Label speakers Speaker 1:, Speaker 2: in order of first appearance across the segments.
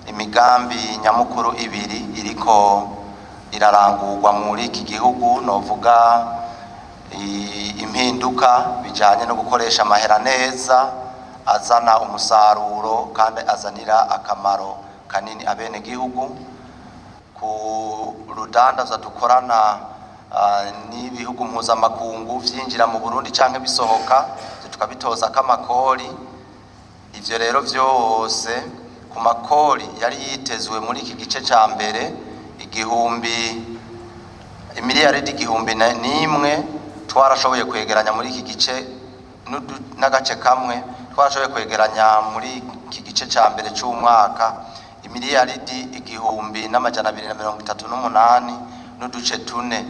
Speaker 1: Imigambi nyamukuru ibiri iriko irarangurwa muri iki gihugu, novuga impinduka bijanye no gukoresha amahera neza azana umusaruro kandi azanira akamaro kanini abenegihugu, ku rudandaza dukorana n'ibihugu mpuzamakungu vyinjira mu Burundi canke bisohoka, tukabitozako amakori. Ivyo rero vyose, ku makori yari yitezwe muri iki gice ca mbere imiliyaridi 1001, twarashoboye kwegeranya muri iki gice n'agace kamwe. Twarashoboye kwegeranya muri iki gice ca mbere c'umwaka imiliyaridi 1238 n'uduce tune,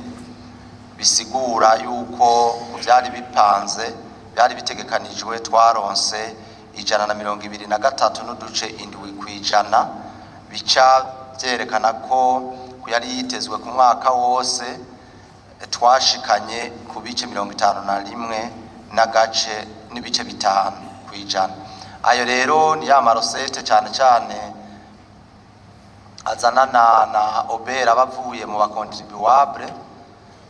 Speaker 1: bisigura yuko ku vyari bipanze, byari bitegekanijwe, twaronse 123.7%, bica vyerekana ko ku yari yitezwe ku mwaka wose twashikanye ku bice 51 n'agace n'ibice 5%. Ayo rero ni ya ma recettes cane cane azanana na OBR bavuye mu ba contribuables.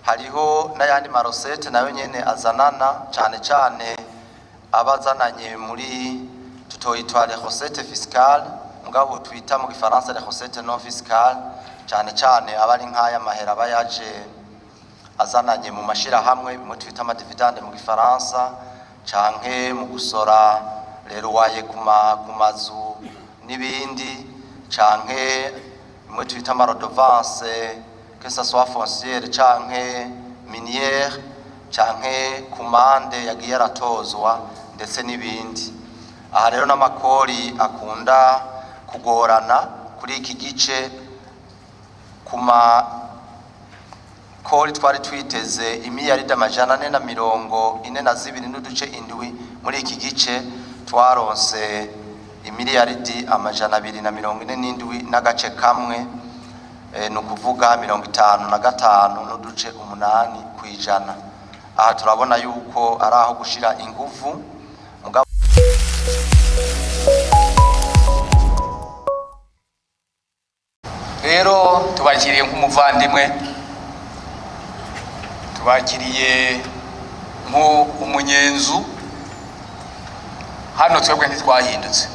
Speaker 1: Hariho n'ayandi ma recettes nayo nyene azanana cane cane abazananye muri tutoyitwa les recettes fiscales, mugabo twita mu gifaransa les recettes non fiscales, cane cane aba ari nk'aya mahera aba yaje azananye mu mashirahamwe, bimwe twita ama dividendes mu gifaransa, canke mu gusora rero waye ku mazu n'ibindi, canke bimwe twita ama redevances, que ça soit foncière canke minière, canke ku mande yagiye aratozwa, ndetse n'ibindi. Aha rero n'amakori akunda kugorana kuri iki gice. Ku makori twari twiteze imiliyaridi 442.7 muri iki gice, twaronse imiliyaridi 247.1, ni ukuvuga 55.8%. Aha turabona yuko ari aho gushira inguvu, mugabo
Speaker 2: Rero tubakiriye nk'umuvandimwe, tubakiriye nk'umunyenzu. Hano twebwe ntitwahindutse.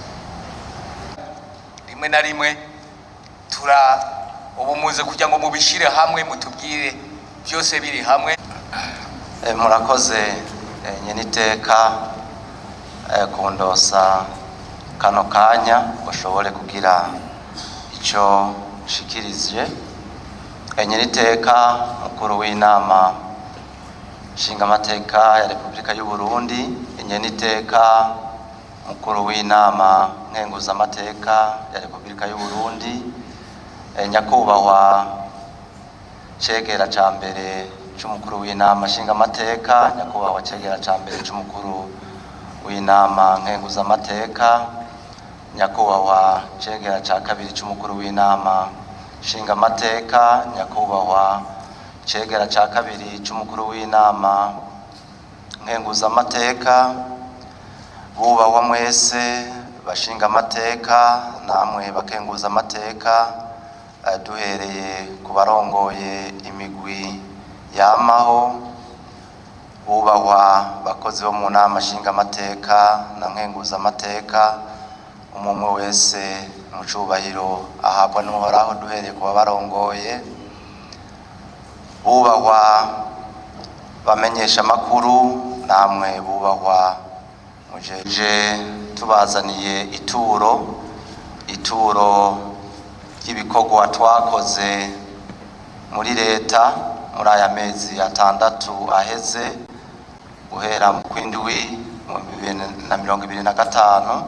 Speaker 2: Rimwe na rimwe tura ubu muze kugira ngo mubishire hamwe, mutubwire byose biri hamwe.
Speaker 1: Murakoze, nyeniteka, kundosa kano kanya ngo ushobore kugira ico nshikirije. Nyeniteka mukuru w'Inama Nshingamateka ya Repubulika y'u Burundi, nyeniteka mukuru w'Inama Nkenguzamateka ya Repubulika y'u Burundi, nyakubahwa cegera ca mbere c'umukuru w'Inama Nshingamateka, nyakubahwa cegera ca mbere c'umukuru w'Inama Nkenguzamateka, nyakubahwa cegera ca kabiri c'umukuru w'Inama Nshingamateka, nyakubahwa cegera ca kabiri c'umukuru w'Inama Nkenguzamateka, bubahwa mwese bashingamateka namwe bakenguzamateka, duhereye ku barongoye imigwi yamaho, bubahwa bakozi bo mu Nama Nshingamateka na Nkenguzamateka, umwe wese mu cubahiro ahabwa n'Uhoraho, duhereye ku babarongoye, bubahwa bamenyesha amakuru namwe bubahwa mujeje, tubazaniye ituro ry'ibikorwa twakoze muri leta muri aya mezi 6 aheze, guhera mu kwindwi mu 2025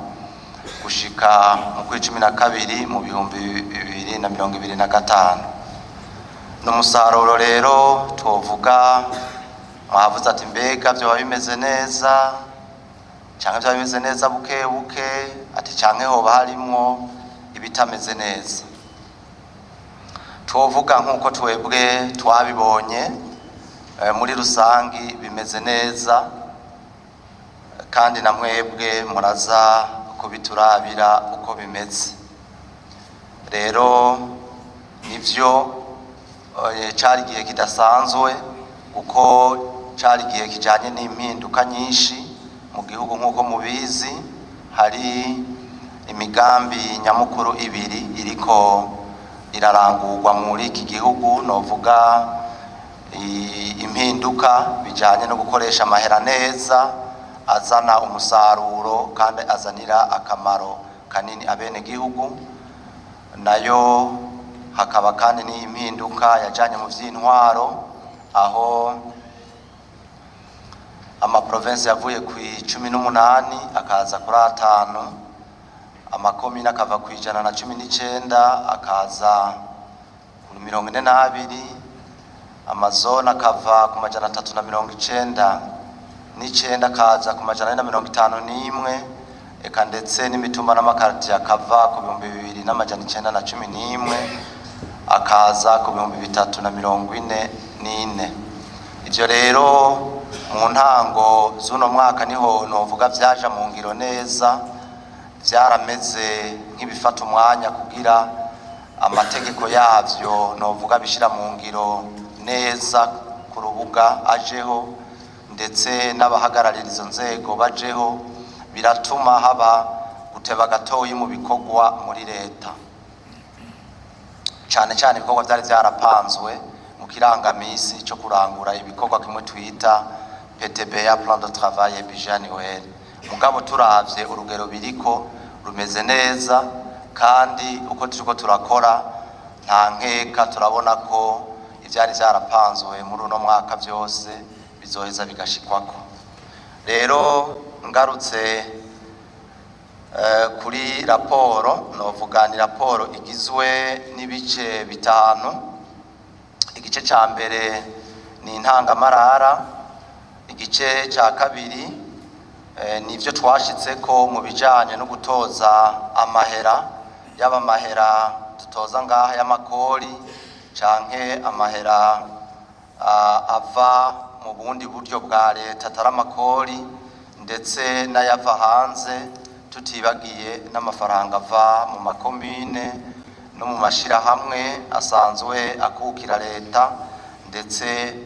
Speaker 1: gushika mu kwi 12 mu 2025. Ni umusaruro rero twovuga, mwavuze ati: "Mbega vyoba bimeze neza canke vyoba bimeze neza buke buke?" Ati: "Canke hoba harimwo ibitameze neza?" Twovuga nk'uko twebwe twabibonye, muri rusangi bimeze neza, kandi na mwebwe muraza kubiturabira uko bimeze. Rero nivyo, cari igihe kidasanzwe kuko cari igihe kijanye n'impinduka nyinshi mu gihugu. Nk'uko mubizi, hari imigambi nyamukuru ibiri iriko irarangurwa muri iki gihugu, novuga impinduka bijanye no gukoresha amahera neza azana umusaruro kandi azanira akamaro kanini abenegihugu. Nayo hakaba kandi n'impinduka yajanye mu vy'intwaro, aho amaprovensi yavuye ku 18 akaza kuri 5, amakomine akava ku 119 akaza ku 42, amazone akava ku 399 akaza ku 451, eka ndetse n'imitumba n'amakaritiye akava ku 2911 akaza ku 3044. Ivyo rero mu ntango z'uno mwaka niho novuga vyaja mu ngiro neza. Vyarameze nk'ibifata umwanya kugira amategeko yavyo, novuga bishira mu ngiro neza ku rubuga ajeho, ndetse n'abahagararira izo nzego bajeho, biratuma haba guteba gatoyi mu bikorwa muri leta, cane cane ibikorwa vyari vyarapanzwe mu kirangamisi co kurangura ibikorwa, kimwe twita PTBA, plan de travail et budget annuel. Mugabo turavye urugero biriko rumeze neza, kandi uko turiko turakora, nta nkeka turabona ko ivyari vyarapanzwe muri uno mwaka vyose bizoheza bigashikwako. Rero ngarutse kuri raporo, novuga ni raporo igizwe n'ibice bitanu. Igice ca mbere ni intangamarara, igice ca kabiri ni ivyo twashitseko mu bijanye no gutoza amahera, yaba amahera dutoza ngaha y'amakori canke amahera ava mu bundi buryo bwa leta atari amakori, ndetse n'ayava hanze, tutibagiye n'amafaranga ava mu makomine no mu mashirahamwe asanzwe akukira leta, ndetse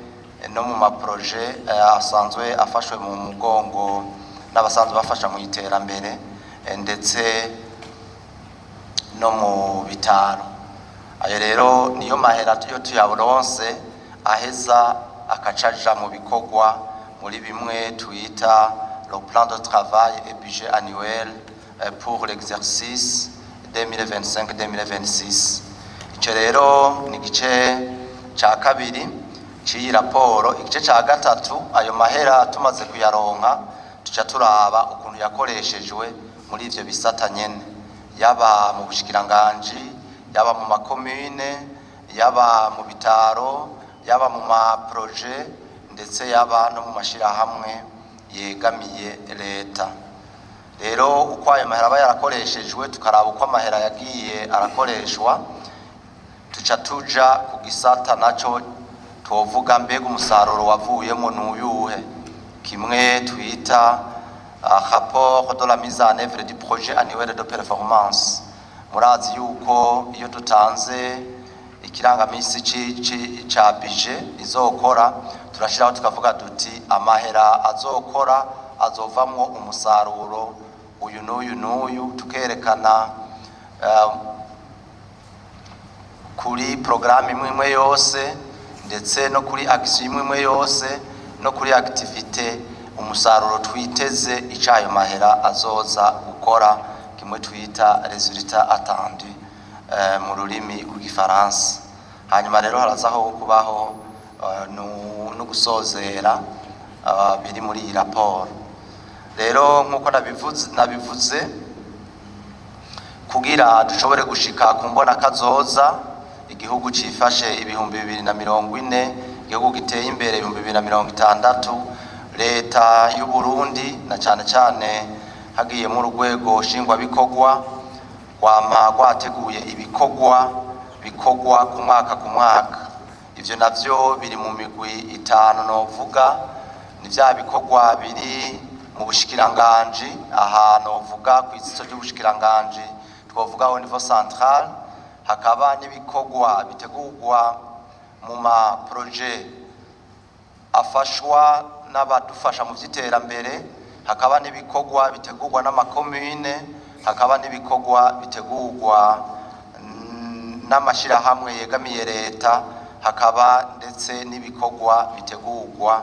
Speaker 1: no mu maproje asanzwe afashwe mu mugongo n'abasanzwe bafasha mu iterambere, ndetse no mu bitaro. Ayo rero niyo mahera iyo tuyaronse aheza akacaja mu bikorwa muri bimwe twita le plan de travail et budget annuel pour l'exercice 2025-2026. Ico rero ni igice ca kabiri c'iyi raporo. Igice ca gatatu, ayo mahera tumaze kuyaronka tuca turaba ukuntu yakoreshejwe muri ivyo bisata nyene, yaba mu bushikiranganji, yaba mu makomine, yaba mu bitaro, yaba mu maproje, ndetse yaba no mu mashirahamwe yegamiye leta. Rero uko ayo mahera aba yarakoreshejwe, tukaraba uko amahera yagiye arakoreshwa, tuca tuja ku gisata naco twovuga mbega umusaruro wavuyemo n'uyuhe, kimwe twita rapport de la mise en œuvre du projet annuel de performance. Murazi yuko iyo dutanze ikirangamisi ca budget izokora, turashiraho tukavuga duti amahera azokora azovamwo umusaruro uyu n'uyu n'uyu, tukerekana kuri porogaramu imwe imwe yose, ndetse no kuri action imwe imwe yose, no kuri activité, umusaruro twiteze icayo mahera azoza gukora, kimwe twita résultat attendu mu rurimi rw'igifaransa. Hanyuma rero harazaho kubaho no gusozera biri muri iyi raporo. Rero nk'uko nabivuze, kugira dushobore gushika ku mbona kazoza igihugu cifashe 2040, igihugu giteye imbere 2060, leta y'u Burundi na cane cane hagiyemo urwego nshingwabikorwa rwama rwateguye ibikorwa bikorwa ku mwaka ku mwaka. Ivyo navyo biri mu migwi itanu. Novuga ni vya bikorwa biri mu bushikiranganji, aha novuga kw'izito ry'ubushikiranganji, twovuga au niveau central. Hakaba n'ibikorwa bitegurwa mu maproje afashwa n'abadufasha mu by'iterambere, hakaba n'ibikorwa bitegurwa n'amakomine, hakaba n'ibikorwa bitegurwa n'amashyirahamwe yegamiye leta, hakaba ndetse n'ibikorwa bitegurwa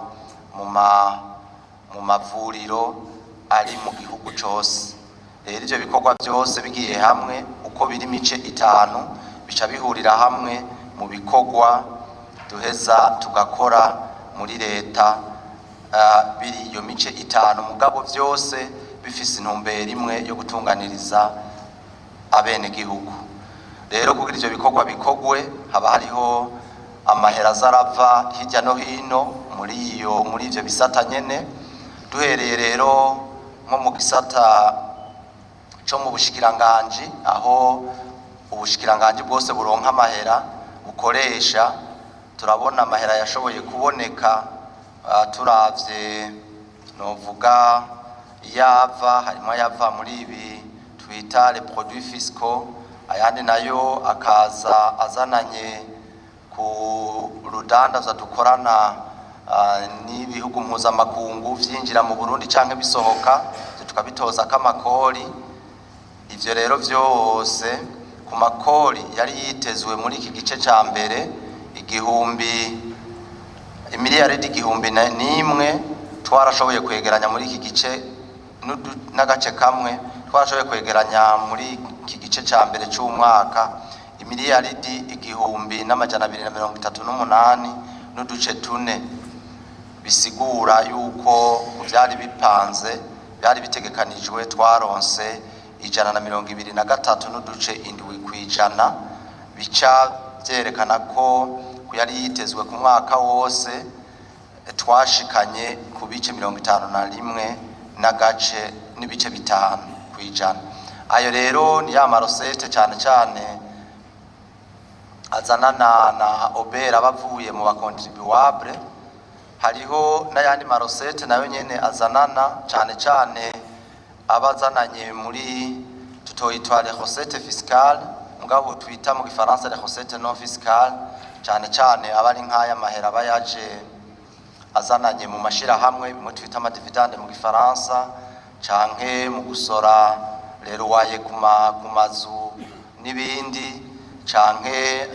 Speaker 1: mu mavuriro ari mu gihugu cyose. Rero ibyo bikorwa byose bigiye hamwe uko biri imice itanu, bica bihurira hamwe mu bikorwa duheza tugakora muri leta, biri iyo mice itanu, mugabo byose bifise intumbero imwe yo gutunganiriza abenegihugu. Rero kugira ivyo bikorwa bikorwe, haba hariho amahera aza arava hirya no hino muri ivyo bisata nyene. Duhereye rero nko mu gisata co mu bushikiranganji, aho ubushikiranganji bwose buronka amahera bukoresha, turabona amahera yashoboye kuboneka. Turavye novuga iyava, harimo ayava muri ibi twita les produits fiscaux, ayandi nayo akaza azananye ku rudandaza dukorana n'ibihugu mpuzamakungu, vyinjira mu Burundi canke bisohoka, ivyo tukabitozako amakori. Ivyo rero vyose ku makori yari yitezwe muri iki gice ca mbere imiliyaridi 1001, twarashoboye kwegeranya muri iki gice n'agace kamwe. Twarashoboye kwegeranya muri iki gice ca mbere c'umwaka imiliyaridi 1238 n'uduce tune, bisigura yuko mu vyari bipanze, byari bitegekanijwe, twaronse 123.7%. Bica vyerekana ko ku yari yitezwe ku mwaka wose twashikanye ku bice 51 n'agace n'ibice 5 kw'ijana. Ayo rero ni ya ma recettes cane cane azanana na OBR aba avuye mu ba contribuables. Hariho n'ayandi ma recettes nayo nyene azanana, cane cane aba azananye muri tutoyitwa les recettes fiscales, mugabo twita mu gifaransa les recettes non fiscales, cane cane aba ari nk'aya mahera aba yaje azananye mu mashirahamwe, bimwe twita ama dividendes mu gifaransa, canke mu gusora rero waye ku mazu n'ibindi, canke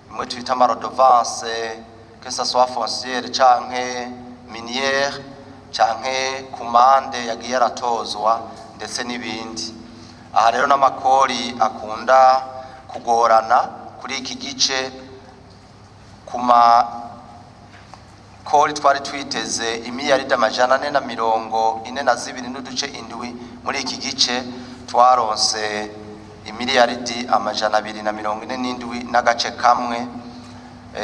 Speaker 1: bimwe twita ama redevances, que ça soit foncière canke minière, canke ku mande yagiye aratozwa, ndetse n'ibindi. Aha rero n'amakori akunda kugorana kuri iki gice. Ku makori twari twiteze imiliyaridi 442 n'uduce indwi, muri iki gice twaronse imiliyaridi 247 n'agace kamwe,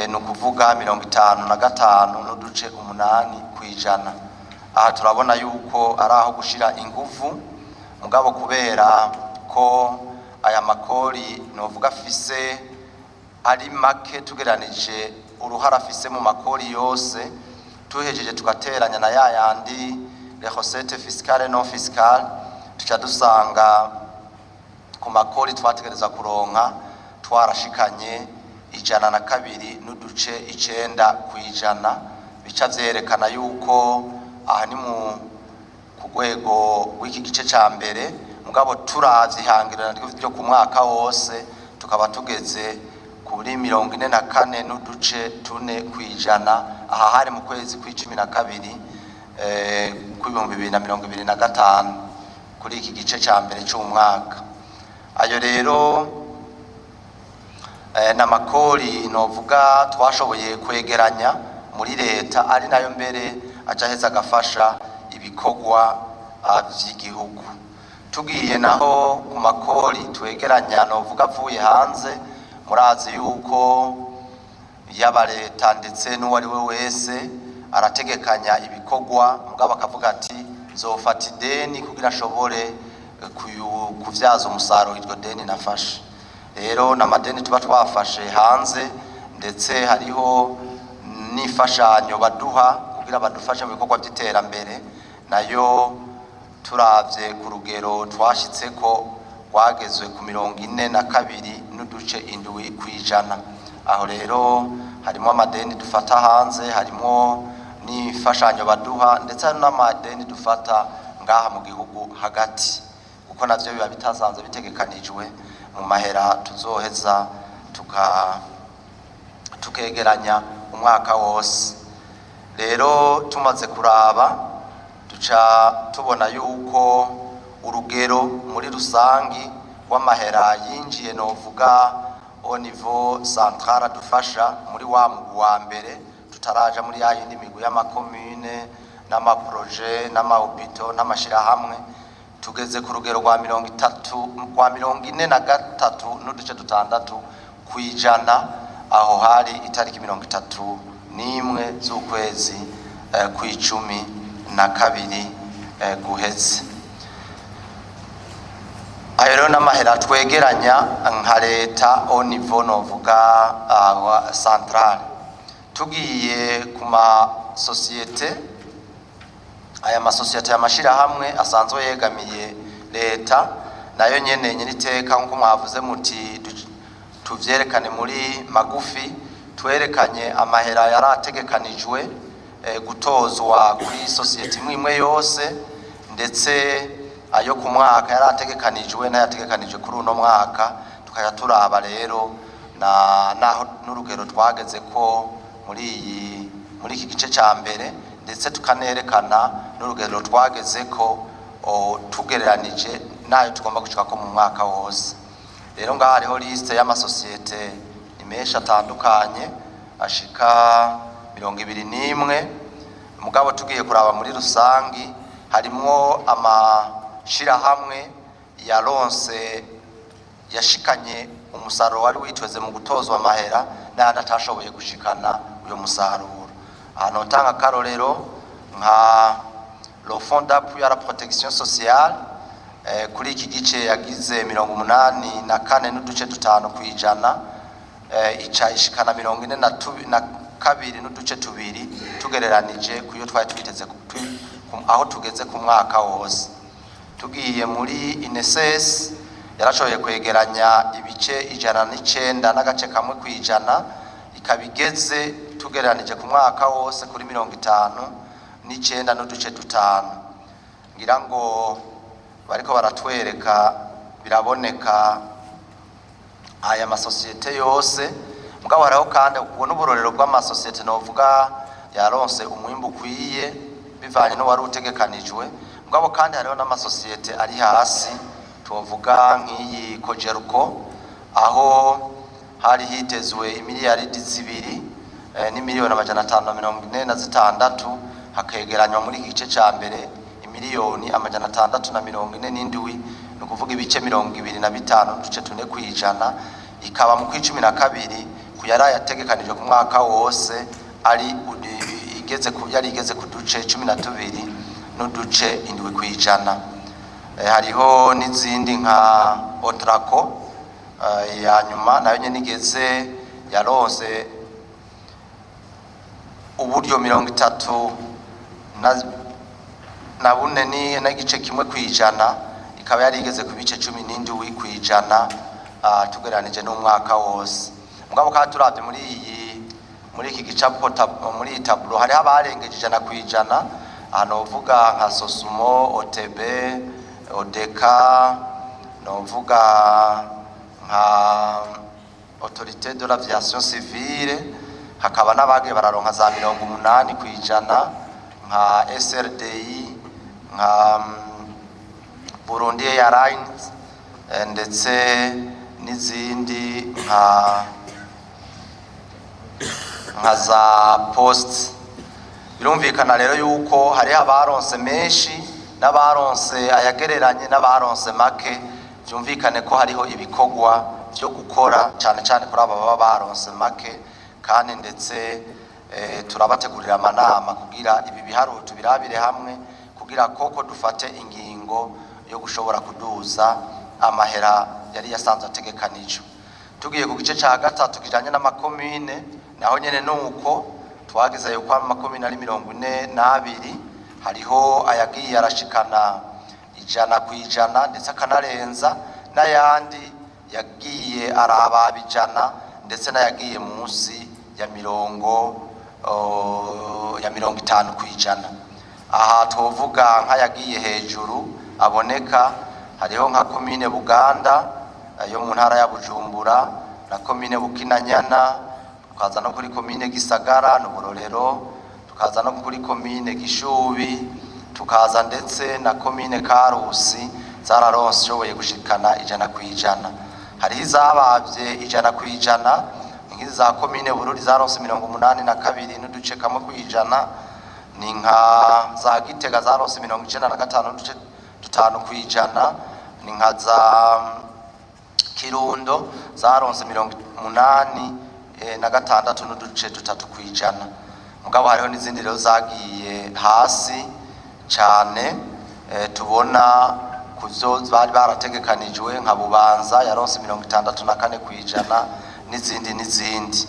Speaker 1: ni ukuvuga 55.8%. Aha turabona yuko ari aho gushira inguvu, mugabo kubera ko aya makori novuga afise ari make tugereranije uruhara afise mu makori yose, tuhejeje tugateranya na ya yandi les recettes fiscales non fiscales, tuca dusanga ku makori twategereza kuronka twarashikanye 102.9%. Bica vyerekana yuko aha ni mu ku rwego rw'iki gice ca mbere, mugabo turavye ihangiro naryo ryo ku mwaka wose tukaba tugeze kuri 44.4%. Aha hari mu kwezi kw'icumi na kabiri kw'2025, kuri iki gice ca mbere c'umwaka. Ayo rero n'amakori novuga twashoboye kwegeranya muri leta, ari nayo mbere aca aheza agafasha ibikorwa vy'igihugu. Tugiye naho ku makori twegeranya novuga avuye hanze, murazi yuko yaba leta ndetse n'uwo ari we wese arategekanya ibikorwa, mugabo akavuga ati: "Nzofata ideni kugira ashobore kuvyaza umusaruro iryo deni nafashe." Rero n'amadeni tuba twafashe hanze, ndetse hariho n'imfashanyo baduha kugira badufashe mu bikorwa by'iterambere, nayo turavye ku rugero twashitseko rwagezwe ku 42 n'uduce n'uduce 7 kw'ijana. Aho rero harimo amadeni dufata hanze, harimo n'imfashanyo baduha, ndetse hari n'amadeni dufata ngaha mu gihugu hagati, kuko navyo biba bitasanzwe bitegekanijwe mu mahera tuzoheza tukegeranya umwaka wose. Rero tumaze kuraba, duca tubona yuko urugero muri rusangi w'amahera yinjiye, novuga au niveau central, adufasha muri wa mugwi wa mbere, tutaraja muri ya yindi migwi y'amakomune n'amaproje n'amahopito n'amashirahamwe, tugeze ku rugero rwa 30, rwa 43.6 kw'ijana. Aho hari itariki 31 z'ukwezi kw'12 guheze. Ayo rero n'amahera twegeranya nka leta au niveau novuga central. Tugiye ku masosiyete, aya masosiyete, y'amashirahamwe asanzwe yegamiye leta, nayo nyene nyiriteka, nkuko mwavuze muti tuvyerekane muri magufi, twerekanye amahera yarategekanijwe gutozwa kuri sosiyete imwe imwe yose, ndetse ayo ku mwaka yarategekanijwe n'ayategekanijwe kuri uno mwaka, tukajya turaba rero na naho n'urugero twageze ko muri iki gice ca mbere, ndetse tukanerekana n'urugero twageze ko tugereranije n'ayo tugomba gushika ko mu mwaka wose. Rero ngaha hariho liste y'amasosiyete ni menshi atandukanye, ashika 21. Mugabo tugiye kuraba muri rusangi, harimwo amashirahamwe yaronse, yashikanye umusaruro wari witweze mu gutozwa amahera, n'ayandi atashoboye gushikana uyo musaruro. Ahantu notanga akarorero nka le Fonds d'appui à la protection sociale, kuri iki gice yagize 84.5 kw'ijana, ica ishikana 42.2 tugereranije kuyo twari twiteze aho tugeze ku mwaka wose. Tugiye muri INSS, yarashoboye kwegeranya ibice 109.1 kw'ijana, ikaba igeze tugereranije ku mwaka wose kuri 59.5. Ngira ngo bariko baratwereka, biraboneka aya masosiyete yose. Mugabo hariho kandi ubwo n'uburorero bw'amasosiyete novuga yaronse umwimbu ukwiye bivanye n'uwari utegekanijwe. Mugabo kandi hariho n'amasosiyete ari hasi, tuvuga nk'iyi Cogerco, aho hari hitezwe imiliyaridi 2 n'imiliyoni 546, hakegeranywa muri iki gice ca mbere imiliyoni 647, ni ukuvuga ibice 25.4 kw'ijana, ikaba mu kw'icumi na kabiri ku yari yategekanijwe ku mwaka wose ari igeze ku yari igeze ku duce 12.7 kw'ijana. Hariho n'izindi nka Otraco, ya nyuma nayo nyene igeze, yaronse uburyo 34 n'igice 1 kw'ijana, ikaba yari igeze ku bice 17 kw'ijana, tugereranije n'umwaka wose. Mugabo kandi turavye muri iki gicapo, muri iyi tableau, hariho abarengeje 100 kw'ijana. Aha novuga nka Sosumo, OTB, Odeka, novuga nka Autorité de l'aviation civile, hakaba n'abagiye bararonka za 80 kw'ijana nka SRDI, nka Burundi Airlines, ndetse n'izindi nka za Poste. Birumvikana rero yuko hariho abaronse menshi n'abaronse ayagereranye n'abaronse make. Byumvikane ko hariho ibikorwa byo gukora cyane cyane kuri aba baba baronse make, kandi ndetse turabategurira amanama kugira ibi biharuro tubirabire hamwe, kugira koko dufate ingingo yo gushobora kuduza amahera yari yasanzwe ategekanijwe. Tugiye ku gice cya gatatu kijanye n'amakomine, naho nyene nuko twagize yuko amakomine ari 42, hariho ayagiye arashikana 100% ndetse akanarenza, n'ayandi yagiye arababa 100, ndetse n'ayagiye munsi ya 50%. Aha twovuga nk'ayagiye hejuru aboneka, hariho nka komine Buganda yo mu ntara ya Bujumbura na komine Bukinanyana, tukaza no kuri komine Gisagara n'Uburorero, tukaza no kuri komine Gishubi, tukaza ndetse na komine Karusi, zararonse gushikana 100%. Hariho izabavye 100%, nk'izi za komine Bururi zaronse 82.1%, ni nka za Gitega zaronse 95.5%, ni nka za Kirundo zaronse 86.3%. Mugabo hariho n'izindi rero zagiye hasi cane, tubona kuzo bari barategekanijwe, nka Bubanza yaronse 64% n'izindi n'izindi.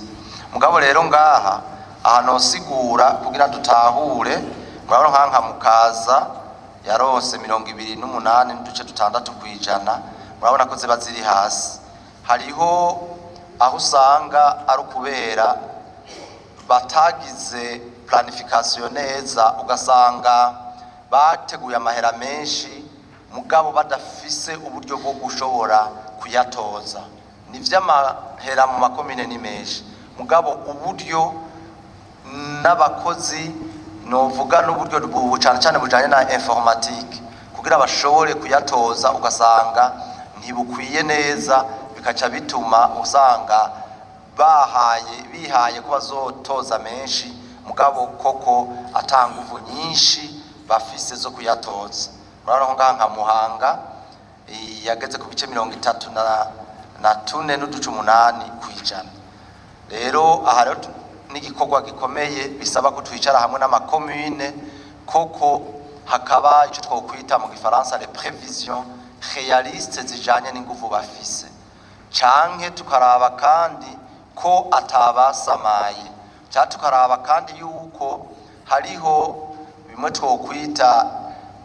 Speaker 1: Mugabo rero ngaha aha nosigura kugira dutahure, murabona nka Mukaza yaronse 28.6%, murabona ko ziba ziri hasi. Hariho aho usanga ari ukubera batagize planification neza, ugasanga bateguye amahera menshi mugabo badafise uburyo bwo gushobora kuyatoza. Ni vy'amahera mu makomine ni menshi, mugabo uburyo n'abakozi, novuga n'uburyo bubu cane cane bujanye na informatique kugira bashobore kuyatoza, ugasanga ntibukwiye neza, bikaca bituma usanga bahaye bihaye ko bazotoza menshi, mugabo koko atanguvu nyinshi bafise zo kuyatoza. Murabona ko ngaha nka Muhanga yageze ku bice 34.8%. Rero aha rero n'igikorwa gikomeye bisaba ko twicara hamwe n'amakomune, koko hakaba icyo twokwita mu gifaransa les prévisions réalistes zijanye n'inguvu bafise, canke tukaraba kandi ko atabasamaye, canke tukaraba kandi yuko hariho bimwe twokwita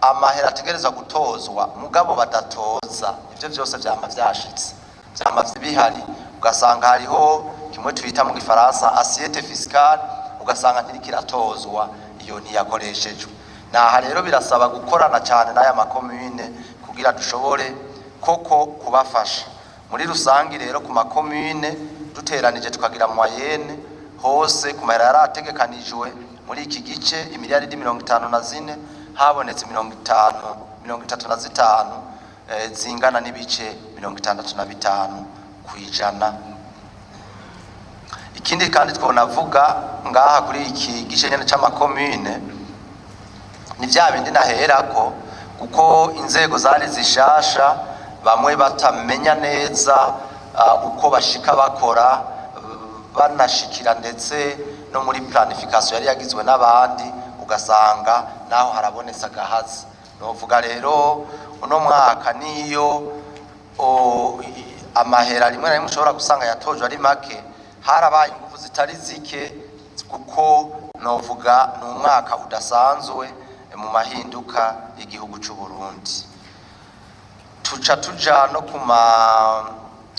Speaker 1: amahera ategerezwa gutozwa mugabo badatoza. Ivyo vyose vyama vyashitse, vyama bihari, ugasanga hariho kimwe twita mu gifaransa assiette fiscale, ugasanga ntiriko iratozwa, iyo ntiyakoreshejwe. Naha rero birasaba gukorana cyane n'aya makomune kugira dushobore koko kubafasha. Muri rusangi rero ku makomune duteranije tukagira moyenne hose ku mahera yari ategekanijwe muri iki gice, imiliyaridi 54, habonetse 35, zingana n'ibice 65%. Ikindi kandi twonavuga ngaha kuri iki gice nyene c'amakomune ni vya bindi naherako, kuko inzego zari zishasha, bamwe batamenya neza uko bashika bakora, banashikira ndetse no muri planification yari yagizwe n'abandi, ugasanga naho harabonetse agahazi. Novuga rero uno mwaka niyo amahera rimwe na rimwe ushobora gusanga yatojwe ari make, harabaye ingufu zitari zike, kuko novuga ni umwaka udasanzwe mu mahinduka y'igihugu c'u Burundi. Tuca tuja no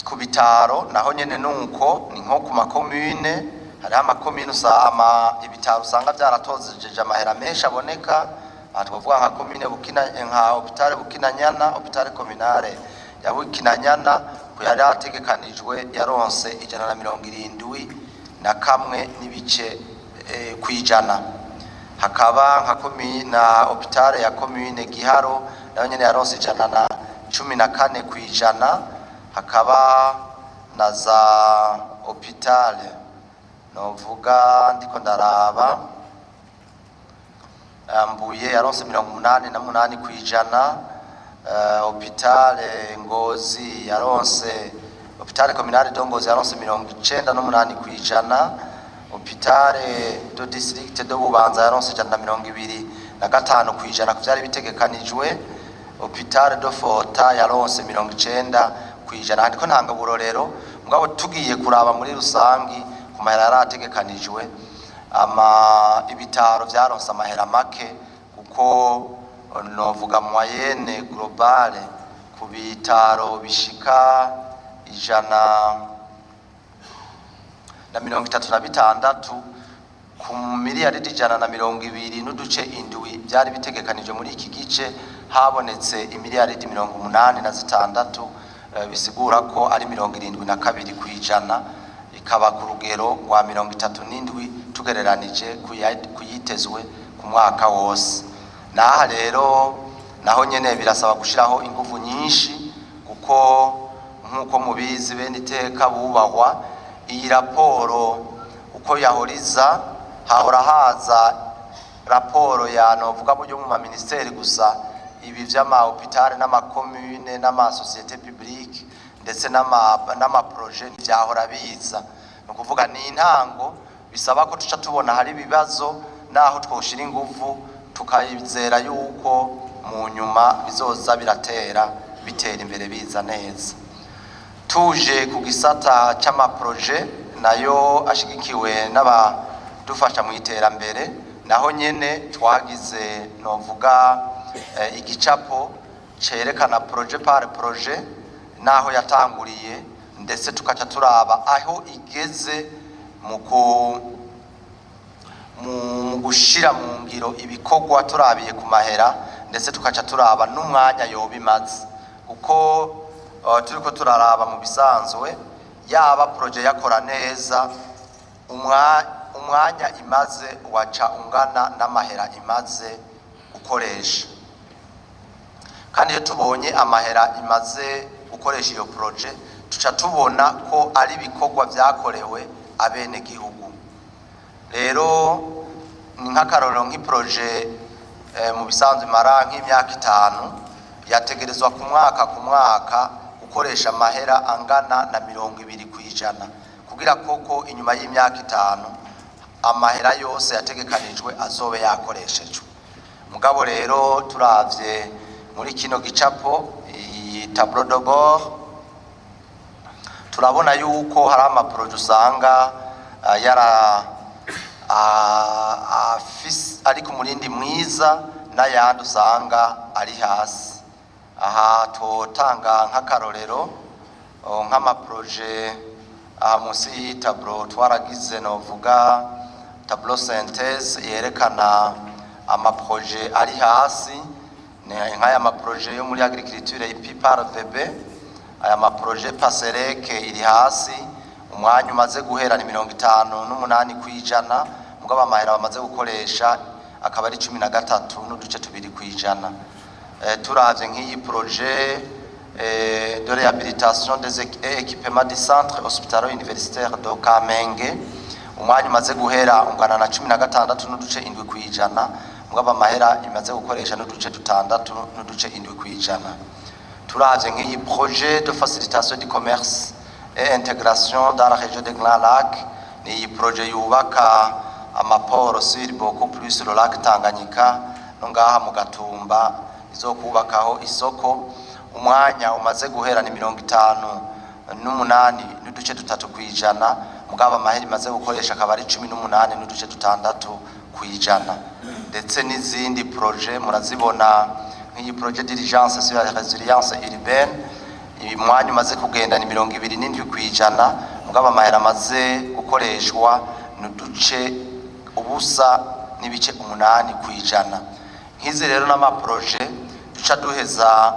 Speaker 1: ku bitaro, naho nyene nuko ni nko ku makomune, hariho amakomune ibitaro usanga vyaratozejeje amahera menshi aboneka. Aha twovuga nka komine Bukina, nka hôpital Bukinanyana, hôpital communale ya Bukinanyana, ku yari ategekanijwe yaronse 171.1%. Hakaba nka komine na hôpital ya komine Giharo, nayo nyene yaronse 114%. Hakaba na za hôpital, novuga ndiko ndaraba, Mbuye yaronse 88%, hôpital Ngozi yaronse, hôpital communale de Ngozi yaronse 98%, hôpital de district de Bubanza yaronse 125% ku vyari bitegekanijwe, hôpital de Fota yaronse 90%. Handiko ntanga burorero, mugabo tugiye kuraba muri rusangi ku mahera yari ategekanijwe, ama ibitaro vyaronse amahera make, kuko novuga moyenne globale ku bitaro bishika 136 ku miliyaridi 127.7 byari bitegekanijwe muri iki gice, habonetse imiliyaridi 86, bisigura ko ari 72%, ikaba ku rugero rwa 37 tugereranije kuyitezwe ku mwaka wose. Naha rero naho nyene birasaba gushiraho inguvu nyinshi, kuko nk'uko mubizi bene iteka bubahwa, iyi raporo uko yahoriza hahora haza raporo ya novuga buryo mu maministeri gusa, ibi vy'amahopitale n'amakomune n'amasosiyete publique ndetse n'amaproje ntivyahora biza. Ni ukuvuga ni intango bisaba ko tuca tubona hari ibibazo naho twoshira inguvu, tukayizera yuko mu nyuma bizoza biratera bitera imbere biza neza. Tuje ku gisata c'amaproje nayo ashigikiwe n'abadufasha mu iterambere, naho nyene twagize novuga igicapo cerekana projet par projet naho yatanguriye, ndetse tukaca turaba aho igeze mu gushira mu ngiro ibikorwa turabiye ku mahera, ndetse tukaca turaba n'umwanya yoba imaze, kuko turiko turaraba mu bisanzwe yaba projet yakora neza, umwanya imaze waca ungana n'amahera imaze gukoresha. Kandi iyo tubonye amahera imaze gukoresha iyo projet, tuca tubona ko ari ibikorwa vyakorewe abenegihugu. Rero ni nk'akarorero nk'iproje mu bisanzwe imara nk'imyaka 5, yategerezwa ku mwaka ku mwaka gukoresha amahera angana na 20% kugira koko inyuma y'imyaka 5 amahera yose yategekanijwe azobe yakoreshejwe. Mugabo rero turavye muri kino gicapo, iyi tableau de bord, turabona yuko hari amaproje usanga yara ari ku murindi mwiza n'ayandi usanga ari hasi. Aha totanga nk'akarorero nk'amaproje aha munsi y'iyi tableau twaragize novuga tableau synthèse yerekana amaproje ari hasi, ni nk'aya maproje yo muri agriculture IPPAR VB. Aya maproje pasereke iri hasi, umwanya umaze guhera ni 58%, mugabo amahera bamaze gukoresha akaba ari 13.2%. Turavye nk'iyi projet de réhabilitation des et équipement du centre hospitalo universitaire de Kamenge, umwanya umaze guhera ungana na 16.7%, mugabo amahera imaze gukoresha n'uduce 6.7%. Turavye nk'iyi projet de facilitation du commerce et intégration dans la région de Grand Lac, ni iyi projet yubaka amaporo sur beaucoup plus le lac Tanganyika no ngaha mu Gatumba izokubakaho isoko, umwanya umaze guhera ni 58.3%, mugabo amahera imaze gukoresha akaba ari 18.6%. Ndetse n'izindi projet murazibona nk'iyi projet d'urgence sur la résilience urbaine, uyu mwanya umaze kugenda ni 27%, mugabo amahera amaze gukoreshwa ni uduce 0.8%. Nk'izi rero n'amaproje duca duheza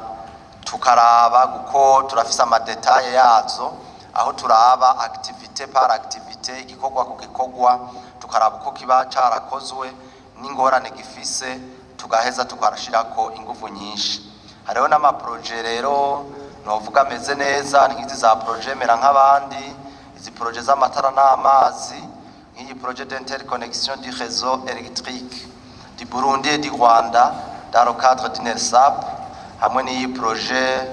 Speaker 1: tukaraba, kuko turafise amadetaye yazo, aho turaba activité par activité, igikorwa ku gikorwa, tukaraba uko kiba carakozwe n'ingorane gifise, tugaheza tukarashirako inguvu nyinshi. Hariho n'amaproje rero novuga ameze neza, nk'izi za projet mera nk'abandi, izi projet z'amatara n'amazi, nk'iyi projet d'interconnexion du réseau électrique du Burundi et du Rwanda dans le cadre du NERSAP, hamwe n'iyi projet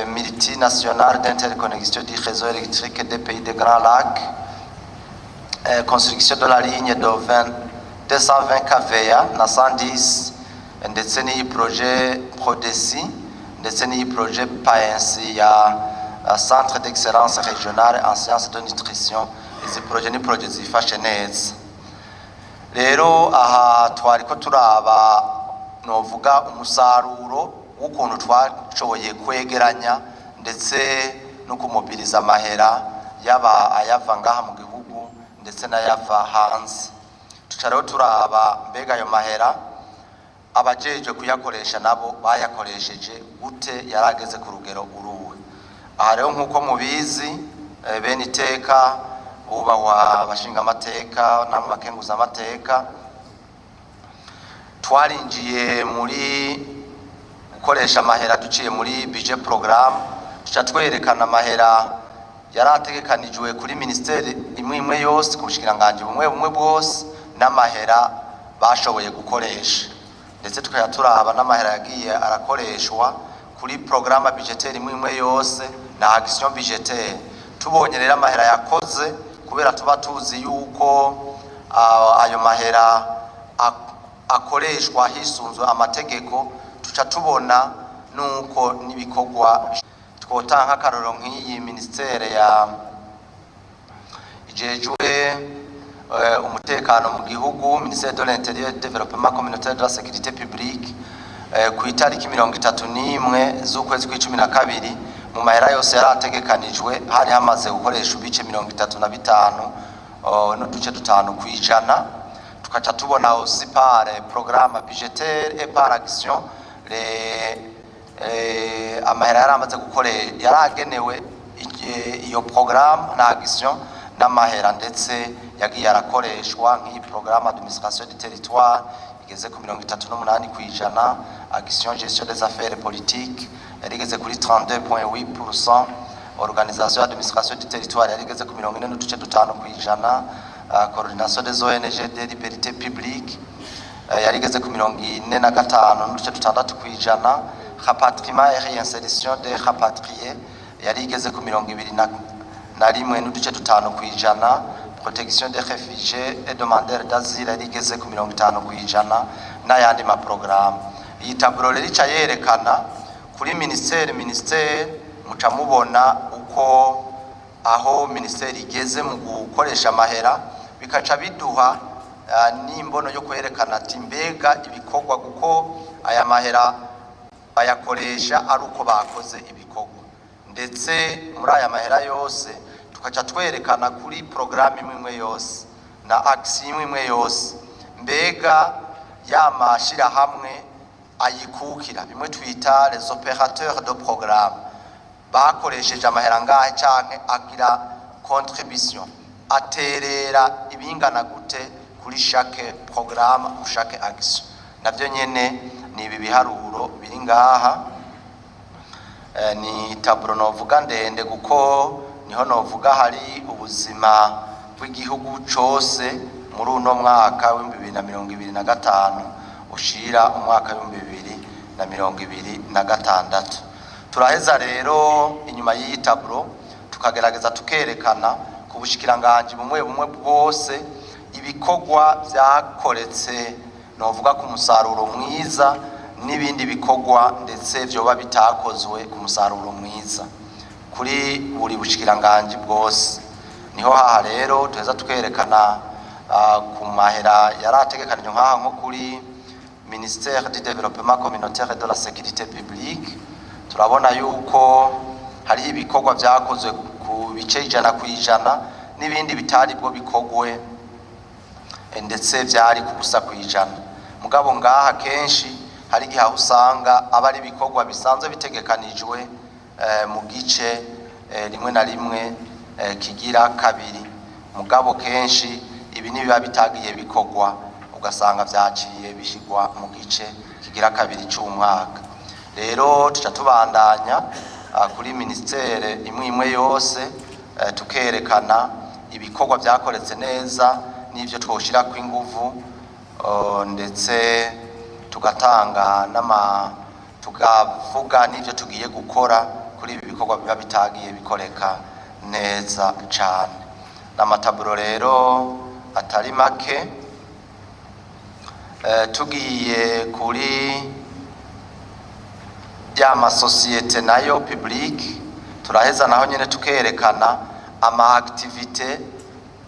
Speaker 1: multinational d'interconnexion du réseau électrique des pays des Grands Lacs, construction de la ligne de 20, 220 kVA na 110, ndetse n'iyi projet PRODESI, ndetse n'iyi projet PAENSI ya Centre d'excellence régionale en sciences de nutrition. Izi projet ni projet zifashe neza. Rero aha twariko turaba novuga umusaruro w'ukuntu twashoboye kwegeranya ndetse no kumobiriza amahera, yaba ayava ngaha mu gihugu ndetse n'ayava hanze. Tuca rero turaba mbega ayo mahera abajejwe kuyakoresha nabo bayakoresheje gute, yarageze ku rugero uruwe? Aha rero, nk'uko mubizi, bene iteka bubahwa abashingamateka namwe bakenguzamateka, twarinjiye muri gukoresha amahera duciye muri budget programme. Tuca twerekana amahera yari ategekanijwe kuri ministeri imwe imwe yose, ku bushikiranganji bumwe bumwe bwose, n'amahera bashoboye gukoresha, ndetse tukajya turaba n'amahera yagiye arakoreshwa kuri programme budgétaire imwe imwe yose na action budgétaire. Tubonye rero amahera yakoze, kubera tuba tuzi yuko ayo mahera akoreshwa hisunzwe amategeko, tuca tubona nuko n'ibikorwa. Twotanga nk'akarorero nk'iyi ministère ya ijejwe umutekano mu gihugu, ministère de l'Intérieur, Développement communautaire, de la Sécurité publique, ku itariki 31 z'ukwezi kw'icumi na kabiri, mu mahera yose yari ategekanijwe hari hamaze gukoresha ibice 35 n'uduce 5%. Tukaca tubona aussi par programme budgétaire et par action les amahera yari amaze gukore yari agenewe iyo programme na action, n'amahera ndetse yagiye arakoreshwa. Nk'iyi programme Administration du territoire igeze ku 38%, action Gestion des affaires politiques yari igeze kuri 32.8%, Organisation Administration du territoire yari igeze ku 40.5%, Coordination des ONG des libertés publiques yari igeze ku 45.6%, Rapatriement et réinsertion des rapatriés yari igeze ku 21.5%, Protection des réfugiés et demandeurs d'asile yari igeze ku 50%, n'ayandi maporogaramu. Iyi tableau rero ica yerekana kuri ministère, muca mubona uko aho ministère igeze mu gukoresha amahera, bikaca biduha n'imbono yo kwerekana ati mbega ibikorwa, kuko aya mahera bayakoresha ari uko bakoze ibikorwa. Ndetse muri aya mahera yose tukaca twerekana kuri porogaramu imwe imwe yose na action imwe imwe yose, mbega ya mashirahamwe ayikukira, bimwe twita les opérateurs de programme, bakoresheje amahera ngahe canke agira contribution, aterera ibingana gute kuri chaque programme ou chaque action. Navyo nyene ni ibi biharuro biri ngaha. Ni tableau novuga ndende, kuko niho novuga hari ubuzima bw'igihugu cose muri uno mwaka w'2025 ushira umwaka w'2026. Turaheza rero inyuma y'iyi tableau tukagerageza tukerekana ku bushikiranganji bumwe bumwe bwose ibikorwa vyakoretse novuga ku musaruro mwiza, n'ibindi bikorwa ndetse vyoba bitakozwe ku musaruro mwiza kuri buri bushikiranganji bwose. Niho haha rero tuheza tukerekana ku mahera yari ategekanijwe nk'aha, nko kuri ministère du Développement communautaire et de la Sécurité publique, turabona yuko hariho ibikorwa vyakozwe ku bice 100% n'ibindi bitari bwo bikorwe, ndetse vyari ku 0%. Mugabo ngaha kenshi hari igihe aho usanga aba ari ibikorwa bisanzwe bitegekanijwe mu gice rimwe na rimwe kigira kabiri, mugabo kenshi ibi ntibiba bitagiye bikorwa, ugasanga vyaciye bishigwa mu gice kigira kabiri c'umwaka. Rero tuca tubandanya kuri ministère imwe imwe yose, tukerekana ibikorwa vyakoretse neza n'ivyo twoshirako inguvu, ndetse tugatanga n'ama tukavuga n'ivyo tugiye gukora kuri ibi bikorwa biba bitagiye bikoreka neza cane. N'amatableaux rero atari make. Tugiye kuri ya masosiyete nayo publique, turaheza naho nyene tukerekana ama activités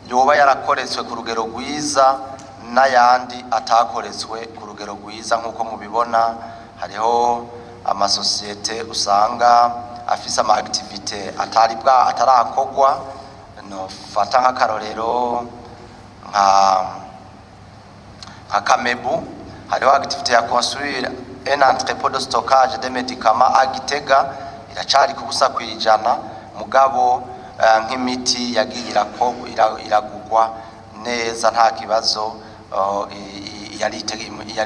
Speaker 1: yoba yarakoretswe ku rugero rwiza n'ayandi atakoretswe ku rugero rwiza. Nk'uko mubibona, hariho amasosiyete usanga afise ama activité atari bwa atarakogwa. Nofata nk'akarorero nka Kamebu, hariho activité ya construire un entrepôt de stockage des médicaments à Gitega, iracari ku 0%, mugabo nk'imiti yagiye iragugwa neza, nta kibazo, yari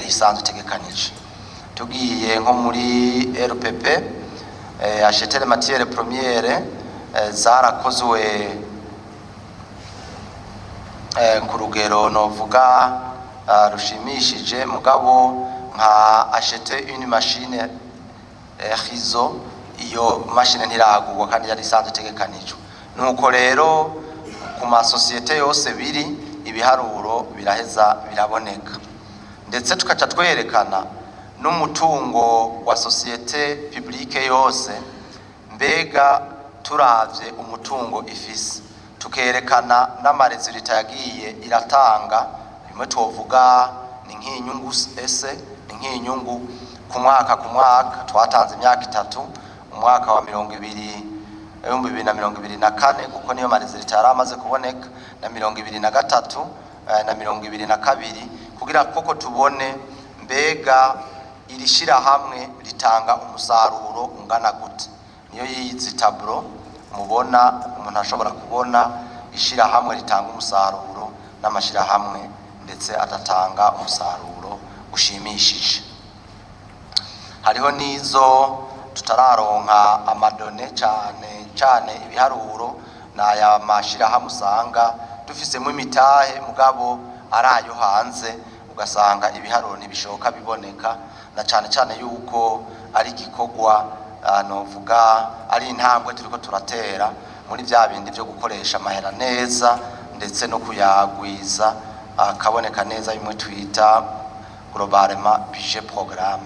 Speaker 1: isanzwe itegekanije. Tugiye nko muri RPP, acheter les matières premières, zarakozwe ku rugero novuga rushimishije, mugabo nka acheter une machine rizo, iyo machine ntiragurwa kandi yari isanzwe itegekanijwe. Nuko rero ku masosiyete yose biri, ibiharuro biraheza biraboneka, ndetse tukaca twerekana n'umutungo wa société publique yose. Mbega turavye umutungo ifise, tukerekana n'ama résultats yagiye iratanga, bimwe twovuga ni nk'inyungu, ese ni nk'inyungu ku mwaka ku mwaka. Twatanze imyaka 3, umwaka wa 2024, kuko niyo ma résultats yari amaze kuboneka, na 2023, na 2022, kugira koko tubone mbega iri shirahamwe ritanga umusaruro ungana gute. Niyo yizi tableau mubona, umuntu ashobora kubona ishirahamwe ritanga umusaruro n'amashirahamwe ndetse adatanga umusaruro ushimishije. Hariho n'izo tutararonka ama données, cyane cyane ibiharuro, n'aya mashirahamwe usanga dufisemo imitahe mugabo ari ayo hanze, ugasanga ibiharuro ntibishoka biboneka, na cyane cyane yuko ari igikorwa, novuga ari intambwe turiko turatera muri vya bindi vyo gukoresha amahera neza ndetse no kuyagwiza akaboneka neza, bimwe twita globalement budget programme.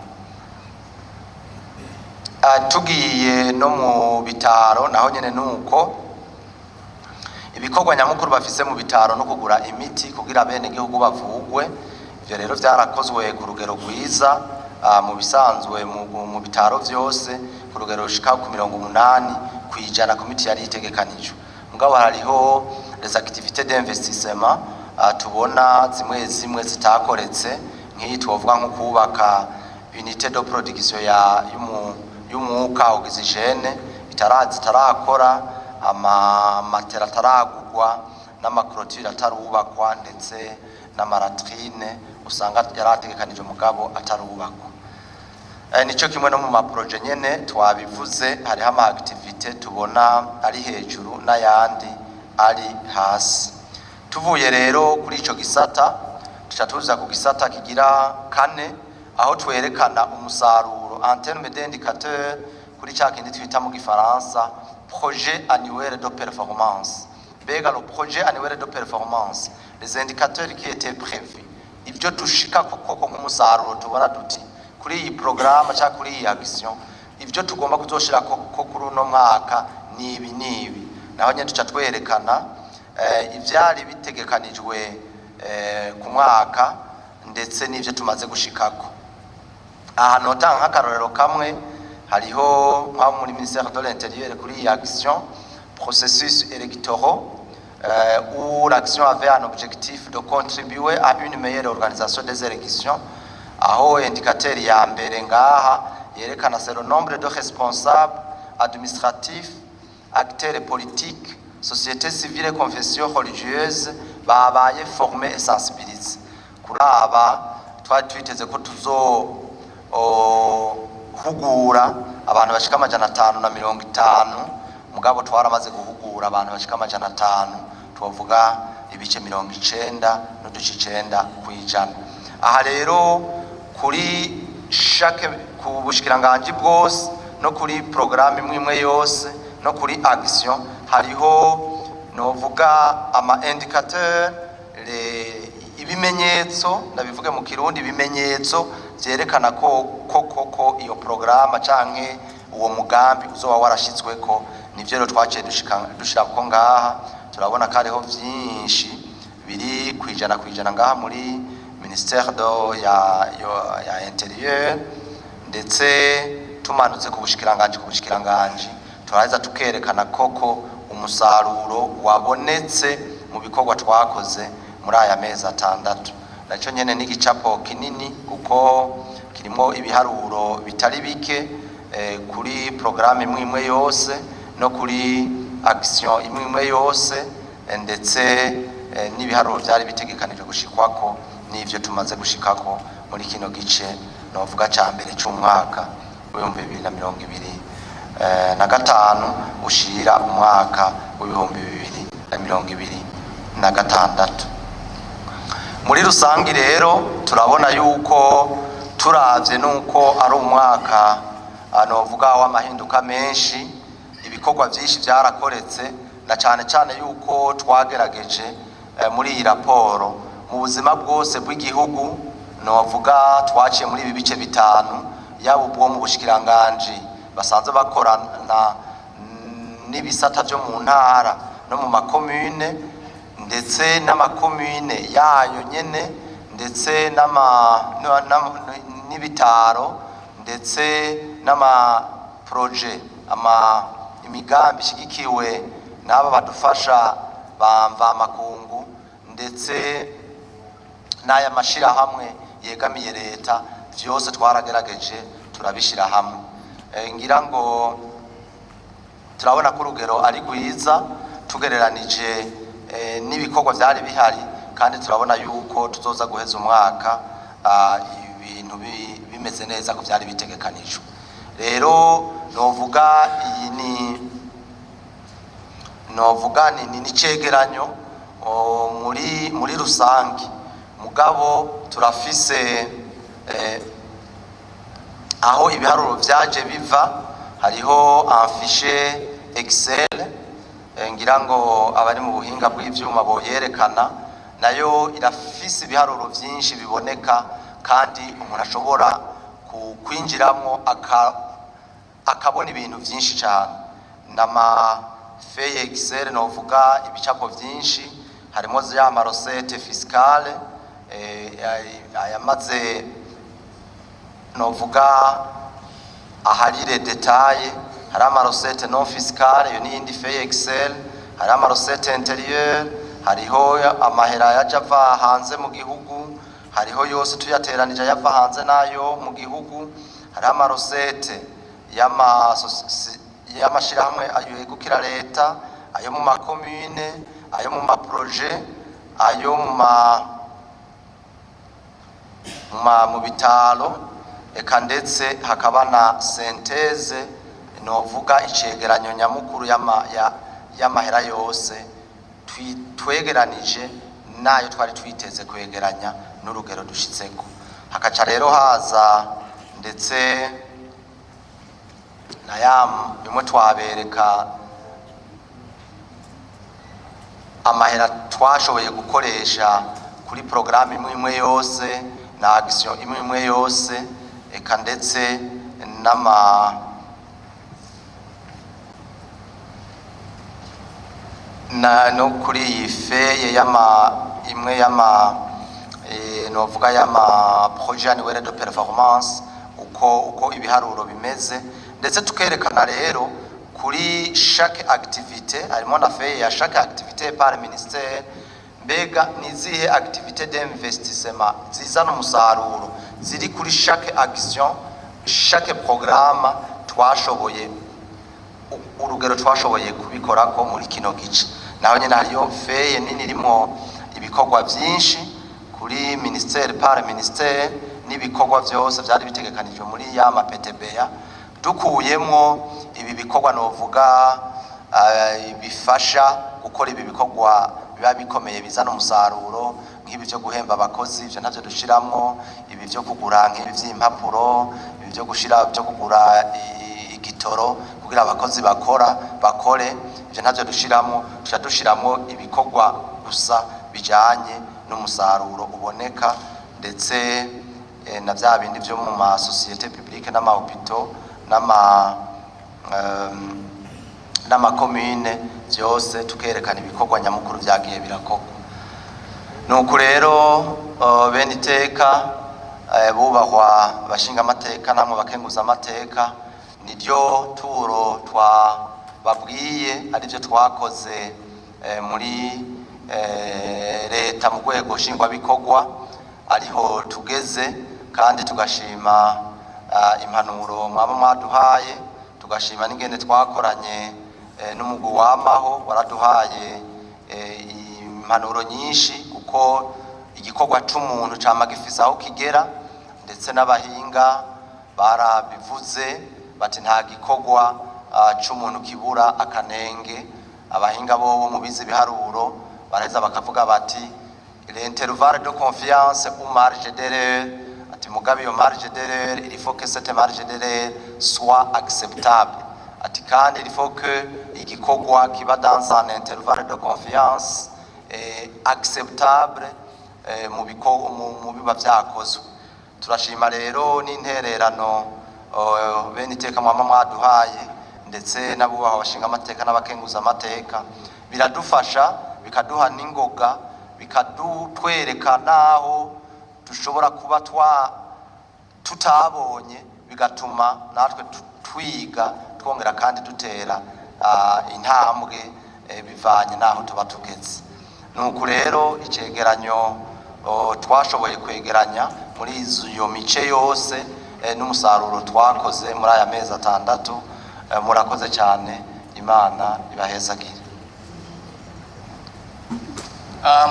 Speaker 1: Tugiye no mu bitaro, naho nyene nuko ibikorwa nyamukuru bafise mu bitaro no kugura imiti kugira bene gihugu bavugwe. Ivyo rero vyarakozwe ku rugero rwiza, mu bisanzwe mu bitaro vyose ku rugero rushika ku 80% ku miti yari itegekanijwe. Mugabo hariho les activités d'investissement, tubona zimwe zimwe zitakoretse, nk'iyi twovuga nko kubaka unité de production ya y'umwuka oxygène zitarakora, amamatera ataragurwa, n'ama clôtures atarubakwa, ndetse n'ama latrines usanga yarategekanije mugabo atarubakwa. Nico kimwe no mu ma projets nyene twabivuze, hariho ama activité tubona ari hejuru n'ayandi ari hasi. Tuvuye rero kuri ico gisata, tuca tuza ku gisata kigira kane, aho twerekana umusaruro en terme d'indicateur kuri ca kindi twita mu gifaransa projet annuel de performance. Mbega le projet annuel de performance, les indicateurs qui étaient prévus, ibyo dushika koko nk'umusaruro, tubona duti kuri iyi programme cyangwa kuri iyi action, ibyo tugomba kuzoshira ko kuri uno mwaka ni ibi n'ibi. Naho nyene tuca twerekana ivyari bitegekanijwe ku mwaka ndetse n'ivyo tumaze gushikako. Aha notanga nk'akarorero kamwe, hariho nko muri ministère de l'Intérieur, kuri iyi action processus électoraux, où l'action avait un objectif de contribuer à une meilleure organisation des élections, aho indicateur ya mbere ngaha yerekana c'est le nombre de responsables administratifs, acteurs politiques, société civile, confession religieuse babaye formés et sensibilisés. Kuri aba twari twiteze ko tuzo hugura abantu bashika 550, mugabo twaramaze guhugura abantu bashika 500, twavuga ibice 90.9%. Aha rero kuri chaque, ku bushikiranganji bwose, no kuri programme imwe imwe yose, no kuri action, hariho novuga ama indicateur, ibimenyetso, ndabivuge mu Kirundi, ibimenyetso vyerekana ko iyo programme canke uwo mugambi uzoba warashitsweko. Nivyo rero twaciye dushirako ngaha. Turabona ko hariho vyinshi biri 100% ngaha muri ministère de ya intérieur, ndetse tumanutse ku bushikiranganji Turaheza tukerekana koko umusaruro wabonetse mu bikorwa twakoze muri aya mezi 6. Nacyo nyene n'igicapo kinini kuko kirimo ibiharuro bitari bike kuri programme imwe imwe yose no kuri action imwe imwe yose, ndetse n'ibiharuro byari bitegekanijwe gushikwako n'ivyo tumaze gushikako muri kino gice novuga ca mbere c'umwaka w'2025 ushira umwaka w'2026. Muri rusangi rero turabona yuko turavye nuko ari umwaka novuga w'amahinduka menshi, ibikorwa vyinshi vyarakoretse, na cane cane yuko twagerageje muri iyi raporo mu buzima bwose bw'igihugu. Novuga twaciye muri ibi bice 5, yaba ubwo mu bushikiranganji basanzwe bakorana n'ibisata vyo mu ntara no mu makomune, ndetse n'amakomune yayo nyene, ndetse n'ibitaro, ndetse n'amaproje, ama imigambi ishigikiwe n'aba badufasha bamva amakungu, ndetse n'aya mashirahamwe yegamiye leta, vyose twaragerageje turabishira hamwe. Ngira ngo turabona ko urugero ari rwiza tugereranije n'ibikorwa vyari bihari, kandi turabona yuko tuzoza guheza umwaka ibintu bimeze neza ko vyari bitegekanijwe. Rero novuga iyi ni novuga ni n'icegeranyo muri rusange, mugabo turafise aho ibiharuro vyaje biva. Hariho amfishe Excel, ngira ngo abari mu buhinga bw'ivyuma boyerekana, nayo irafise ibiharuro vyinshi biboneka kandi umuntu ashobora kwinjiramwo akabona ibintu vyinshi cane. Nama feye Excel novuga ibicapo vyinshi, harimo ya marosete fiscale ayamaze novuga aharire detaye, hari amarosete non fiscale, iyo n'iyindi feye Excel, hari amarosete intérieure, hariho amahera yaje ava hanze mu gihugu, hariho yose tuyateranije ayava hanze n'ayo mu gihugu, hariho amarosete y'amashirahamwe yegukira leta, ayo mu makomune, ayo mu maproje, ayo mu bitaro, eka ndetse hakaba na senteze novuga icegeranyo nyamukuru y'amahera yose twegeranije nayo twari twiteze kwegeranya n'urugero dushitseko. Hakaca rero haza ndetse na ya bimwe twabereka amahera twashoboye gukoresha kuri porogaramu imwe imwe yose na action imwe imwe yose, eka ndetse n'ama na no kuri iyi feye y'ama imwe y'ama novuga y'ama projet annuel de performance, uko ibiharuro bimeze, ndetse tukerekana rero kuri chaque activité, harimo na feye ya chaque activité par ministère, mbega nizihe activité d'investissement zizana umusaruro ziri kuri chaque action, chaque programme twashoboye urugero twashoboye kubikorako muri kino gice. Naho nyine hariyo feye nini irimo ibikorwa byinshi kuri ministère par ministère n'ibikorwa byose byari bitegekanijwe muri ya ma PTBA, dukuyemwo ibi bikorwa novuga bifasha gukora ibi bikorwa biba bikomeye bizana umusaruro, nk'ibi byo guhemba abakozi, ibyo ntavyo dushiramwo, ibi byo kugura nk'ibi vy'impapuro, ibi byo gushira byo kugura igitoro kugira abakozi bakora bakore, ibyo ntavyo dushiramwo. Tuca dushiramwo ibikorwa gusa bijanye n'umusaruro uboneka, ndetse na vya bindi vyo mu ma société publique n'ama hôpitaux n'amakomine, vyose tukerekana ibikorwa nyamukuru vyagiye birakorwa. Nuko rero bene iteka bubahwa bashinga amateka namwe bakenguza amateka, niryo turo twa ndababwiye aribyo twakoze muri leta mu rwego nshingwabikorwa, ariho tugeze, kandi tugashima impanuro mwaba mwaduhaye, tugashima n'ingene twakoranye n'umugwi wamaho waraduhaye impanuro nyinshi, kuko igikorwa c'umuntu cama gifise aho kigera, ndetse n'abahinga barabivuze bati nta gikorwa c'umuntu kibura akanenge. Abahinga bobo mu bize ibiharuro baraheza bakavuga bati l'intervalle de confiance ou marge d'erreur, ati mugabe iyo marge d'erreur, il faut que cette marge d'erreur soit acceptable, ati kandi il faut que igikorwa kiba dans un intervalle de confiance acceptable mu biba vyakozwe. Turashima rero n'intererano bene iteka mwama mwaduhaye, ndetse n'abubaha abashinga amateka n'abakenguza amateka. Biradufasha, bikaduha n'ingoga, bikadutwereka n'aho dushobora kuba twa tutabonye, bigatuma natwe twiga, twongera kandi dutera intambwe bivanye n'aho tuba tugeze. Nuku rero icegeranyo twashoboye kwegeranya muri iyo mice yose n'umusaruro twakoze muri aya mezi 6. Murakoze cyane, Imana ibahezagire.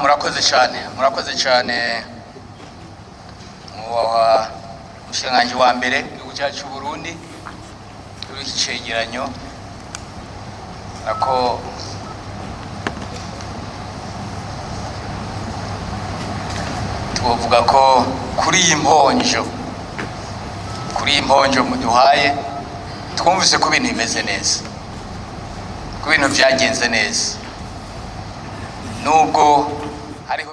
Speaker 2: Murakoze cyane, murakoze cyane, mwubahwa umushikiranganji wa mbere w'igihugu cyacu cy'u Burundi, kuri iki cegeranyo nako twovuga ko kuri iyi mponjo muduhaye, twumvise ko ibintu bimeze neza, ko ibintu byagenze neza, nubwo hariho